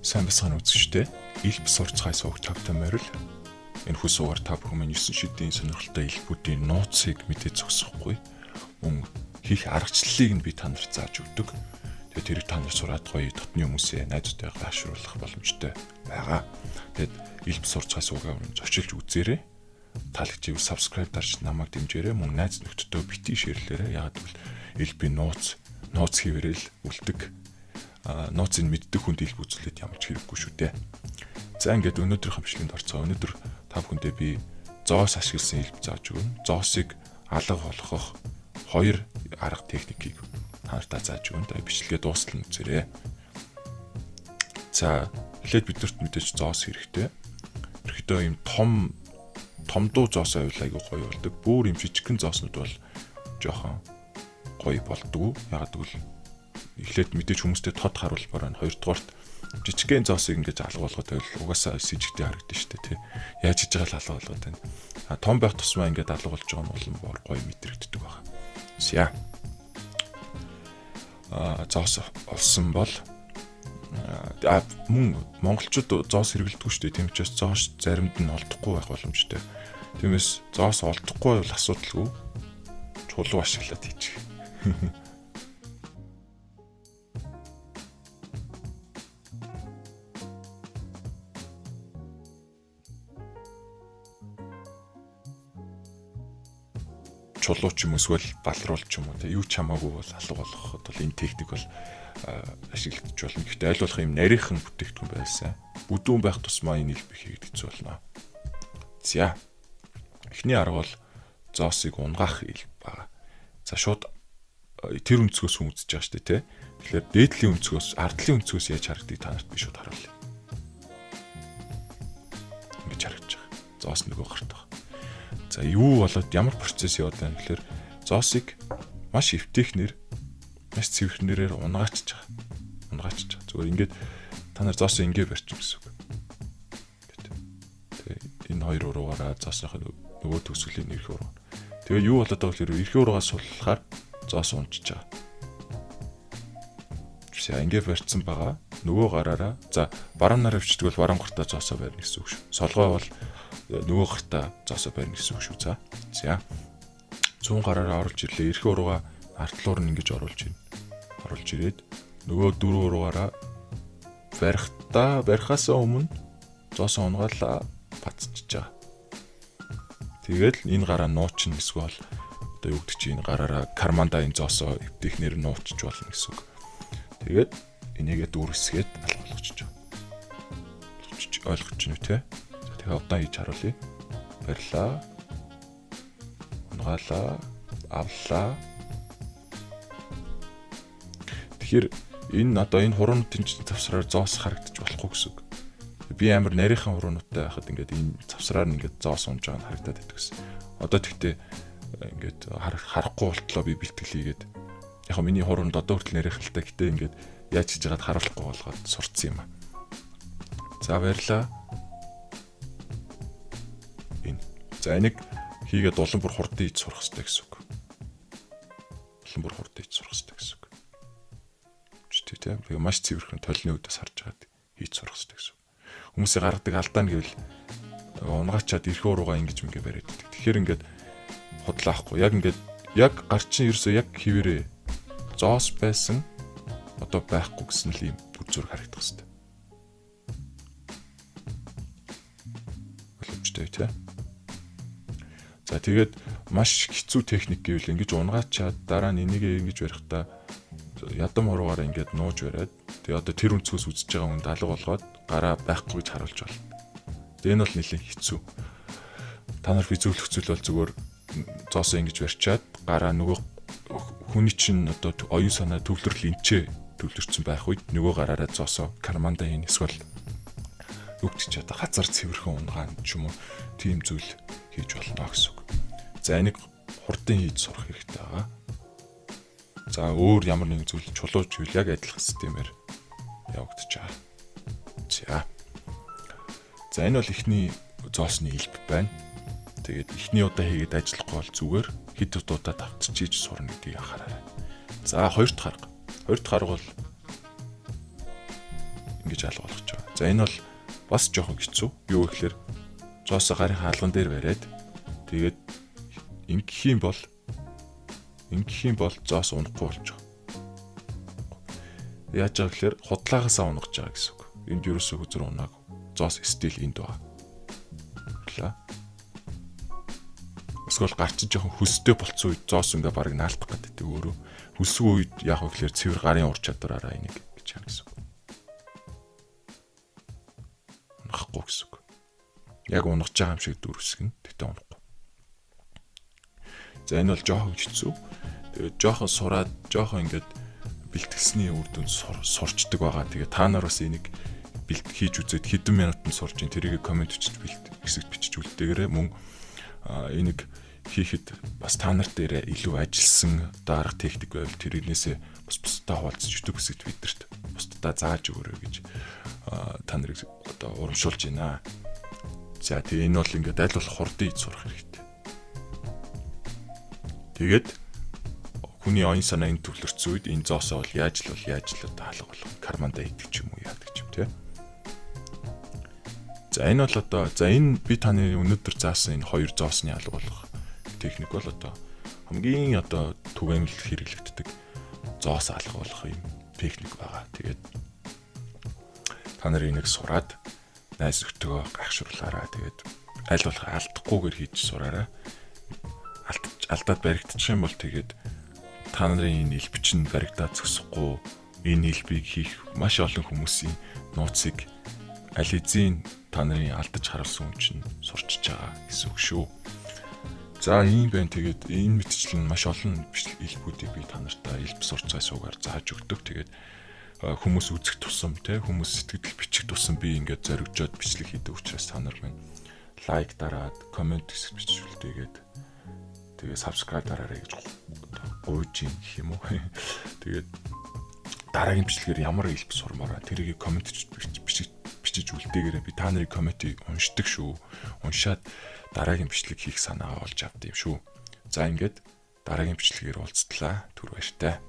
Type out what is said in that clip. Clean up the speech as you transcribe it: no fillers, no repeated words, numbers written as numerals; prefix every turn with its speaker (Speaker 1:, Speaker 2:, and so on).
Speaker 1: Сайн байцгаана үзэгчдээ. Илб сурцгай сууг тавтай морил. Энэ хүс суугаар та бүхэн минь 9 шидийн сонирхолтой илбүүдийн нууцыг мэдээ зогсохгүй. Мөн хийх аргачлалыг нь би та нарт зааж өгдөг. Тэгээд тэрийг та нар сураад гоё дотны хүмүүсээ найзуудтайгаа гашруулах боломжтой байгаа. Тэгээд илб сурцгай суугаа өмнө зочилж үзээрэй. Таалагдчихвэл subscribe дарж намайг дэмжээрэй. Мөн найз нөхдөдөө бити шеэрлээрэй. Яагаад гэвэл илбийн нууц нууц хийвэрэл үлдэг нууцыг мэддэг хүнд илб үзүүлээд ямар ч хэрэггүй шүү дээ. За ингээд өнөөдрийн бичлэгэнд орцгоо. Өнөөдөр та бүхэндээ би зоос ашигласан илб зааж өгнө. Зоосыг алга болгох хоёр арга техникийг та нартай зааж өгнө. Тэгээ бичлэгээ дуустал нь үзээрэй. За эхлээд биднэрт мэдээж зоос хэрэгтэй. Ерөнхийдөө ийм том томдуу зоос байвал айгүй гоё болдог. Бүр ийм жижигхэн зооснууд бол жоохон гоё болдгоо. Ягаад гэвэл эхлээд мэдээж хүмүүстэй тод харуулмаар байна. Хоёрдугаарт жижигхэн зоосыг ингэж алга болгоод байвал угаасаа сэжигтэй харагдана шүү дээ, тий. Яаж хийж байгаа л алга болгоод байна. А том байх тусмаа ингэж алга болж байгаа нь улам боор гоё мэдрэгддэг байна. За. А зоос олсон бол а мөн монголчууд зоос хэрэглэдэггүй шүү дээ. Тийм учраас зоос заримд нь олдохгүй байх боломжтой. Тиймээс зоос олдохгүй бол асуудалгүй. Чулуу ашиглаад хийчих. Чулуу ч юм эсвэл балруул ч юм уу те юу ч хамаагүй бол алга болгоход бол энэ техник бол ашиглагдаж болно. Гэхдээ аль болох юм нарийнхан бүтээгдэхүүн байсан. Бүдүүн байх тусмаа энэ илбэг хийгдэх хэцүү болно. За. Эхний арга бол зоосыг унгаах илб байгаа. За шууд тэр өнцгөөс хүн үзэж байгаа шүү дээ те. Тэгэхээр дээдлийн өнцгөөс, ардлын өнцгөөс яаж харагдгийг та нарт би шууд харуулъя. Ингэж харагдаж байгаа. Зоос нөгөө гарт байгаа. За юу болоод ямар процесс яваад байна гэхээр зоосыг маш эвтэйхнэр маш цэвэрхнэрээр унгаачж байгаа. Унгаачж байгаа. Зүгээр ингээд та нар зоосоо ингээ барьчих гэсэн үг. Тэгээ энэ хоёр уруугаараа зоосныхоо нөгөө төгсгөлийн эрх уруу. Тэгээ юу болоод байгаа гэхээр эрхийн уруугаа суллахаар зоос унжиж байгаа. За ингээ барьсан байгаа. Нөгөө гараараа за баруун нараа өвчдөг бол баруун гартаа зоосоо барина гэсэн үг шүү. Солгой бол нөгөө гартаа зоосоо барина гэсэн үг шүү. За. За. Зүүн гараараа оруулж ирлээ. Эрхийн уруугаа артлуур нь ингэж оруулж ирнэ. Оруулж ирээд нөгөө дөрөв уруугаараа барихтаа барихаасаа өмнө зоосоо унгаалаа бацчиж байгаа. Тэгэл энэ гараа нуучин эсвэл одоо юу гэдэг чинь энэ гараараа карманда энэ зоосоо эвтэйхнэр нуучж болно гэсэн үг. Тэгээд энийгээ дүүрсгээд алга болгочих жоо. Ойлгож байна уу те? За тэгээ удаан хийж харуулъя. Барилаа. Унгаалаа. Авлаа. Тэгэхээр энэ одоо энэ хуруунуудын чинь завсраар зоос харагдаж болохгүй гэсэн үг. Би амар нарийнхан хуруунуудтай байхад ингээд энэ завсраар нь ингээд зоос унж байгаа нь харагдаад байдаг гэсэн. Одоо тэгтээ ингээд харахгүй болтлоо би бэлтгэл хийгээд яг миний хуруунд одоо хүртэл нарийнхан л та гэтээ ингээд яаж хийж байгаад харуулахгүй болгоод сурцсан юм а. За баярлаа. Энэ. За энийг хийгээд улам бүр хурдан хийж сурах хэрэгтэй гэсэн үг. Улам бүр хурдан хийж сурах хэрэгтэй гэсэн үг. Чи тийм би маш цэвэрхэн толны үүдээс харж байгаад хийж сурах хэрэгтэй гэсэн үг. Хүмүүсийн гаргадаг алдаа нь гэвэл унгаачаад эрхэн уруугаа ингэж мингээ бариад иддэг. Тэгэхээр ингээд худлаа ахгүй. Яг ингээд яг гар чинь ерөөсөө яг хിവэрээ зоос байсан одоо байхгүй гэсэн л ийм дүр зураг харагдах хэрэгтэй. Боломжтой тий. За тэгээд маш хэцүү техник гэвэл ингэж унгаачаад дараа нь энийгээ ингэж барихтаа ядам хуруугаараа ингээд нууж бариад тэгээ одоо тэр өнцгөөс үзэж байгаа хүнд алга болгоод гараа байхгүй гэж харуулж байна. Тэгээ энэ бол нэлээд хэцүү. Та нар физиолог зүйл бол зүгээр зоосоо ингэж барьчаад гараа нөгөө хүний чинь одоо оюун санаа төвлөрөл энчээ төвлөрсөн байх үед нөгөө гараараа зоосоо карманда хийн эсвэл юу гэдэг чи одоо газар цэвэрхэн унгаан ч юм уу тийм зүйл хийж болно гэсэн үг. За энийг хурдан хийж сурах хэрэгтэй байгаа. За өөр ямар нэгэн зүйл чулууж ивэл яг адилхан системээр явагдаж байгаа. За. За энэ бол эхний зоосны илб байна. Тэгээд эхний удаа хийгээд ажиллахгүй бол зүгээр хэд удаа давтчихиж сурна гэдгийг анхаараарай. За хоёр дахь арга. Хоёр дахь арга бол ингэж алга болгож байгаа. За, энэ бол бас жоохон хэцүү. Юу гэхээр зоосоо гарын хаалган дээр бариад, тэгээд ингэх юм бол зоос унахгүй болж байгаа. Яаж байгаа гэхээр худлаагаасаа унгаж байгаа гэсэн үг. Энд ерөөсөө хөзөр унааг, зоос still энд байгаа. Ла. Эсвэл гар чинь жоохон хөлстэй болцсон үед зоос ингээ бараг наалтах гэдэг өөрөө. Хөлсгүй үед яг вэ гэхээр цэвэр гарын ур чадвараараа энийг гэж яана гэсэн үг. Унахгүй гэсэн үг. Яг унгаж байгаа юм шиг дүр үсгэн. Тэгтээ унахгүй. За, энэ бол жоохон хэцүү. Тэгээд жоохон сураад, жоохон ингээд бэлтгэлсний үр дүнд сурчдаг байгаа. Тэгээд та нар бас энийг бэлт хийж үзээд хэдэн минутанд сурч ин тэрийг comment бичиж, бэлт хэсэгт бичиж үлдээгээрэй. Мөн энийг хийхэд бас та нар дээр илүү ажилласан одоо арга техник байвал тэрнээсээ бас бусдаа хуваалцаж, YouTube хэсэгт бидэрт бусдаа зааж өгөөрэй гэж та нарыг одоо урамшуулж байна. За, тэгээ энэ бол ингээд аль болох хурдан сурах хэрэгтэй. Тэгээд хүний оюун санаа энэ төвлөрсөн үед энэ зоосоо бол яаж л одоо алга болох, кармандаа идэх ч юм уу, яадаг ч юм те. За, энэ бол одоо, за, энэ би таны өнөөдөр заасан энэ хоёр зоосны алга болох техник бол одоо хамгийн одоо түгээмэл хэрэглэгддэг зоос алга болох юм техник байгаа. Тэгээд та нар энийг сураад найз нөхдөдөө гайхшруулаарай. Тэгээд аль болох алдахгүйгээр хийж сураарай. Алдаад баригдчих юм бол тэгээд та нарын энэ элбэг чинь баригдаад зогсохгүй, энэ элбийг хийх маш олон хүмүүсийн нууцыг аль хэзээ та нарын алдаж харуулсан хүн чинь сурчиж байгаа гэсэн үг шүү. За, ийм байна. Тэгээд энэ мэтчлэн маш олон элбүүдийг би та нартай элб сурцгаа суугаар зааж өгдөг. Тэгээд хүмүүс үзэх тусам те, хүмүүс сэтгэл бичих тусам би ингээд зоригжоод бичлэг хийдэг учраас та нар минь like дараад, comment хэсэгт бичиж үлдээгээд, тэгээ subscribe дараарай гэж гуйж юм гэх юм уу. Тэгээд дараагийн бичлэгээр ямар элб сурмаараа тэрийг comment бичиж үлдээгээрэй. Би та нарын comment ийг уншдаг шүү. Уншаад дараагийн бичлэг хийх санаагаа олж авд юм шүү. За, ингээд дараагийн бичлэгээр уулзтлаа. Түр баяртай.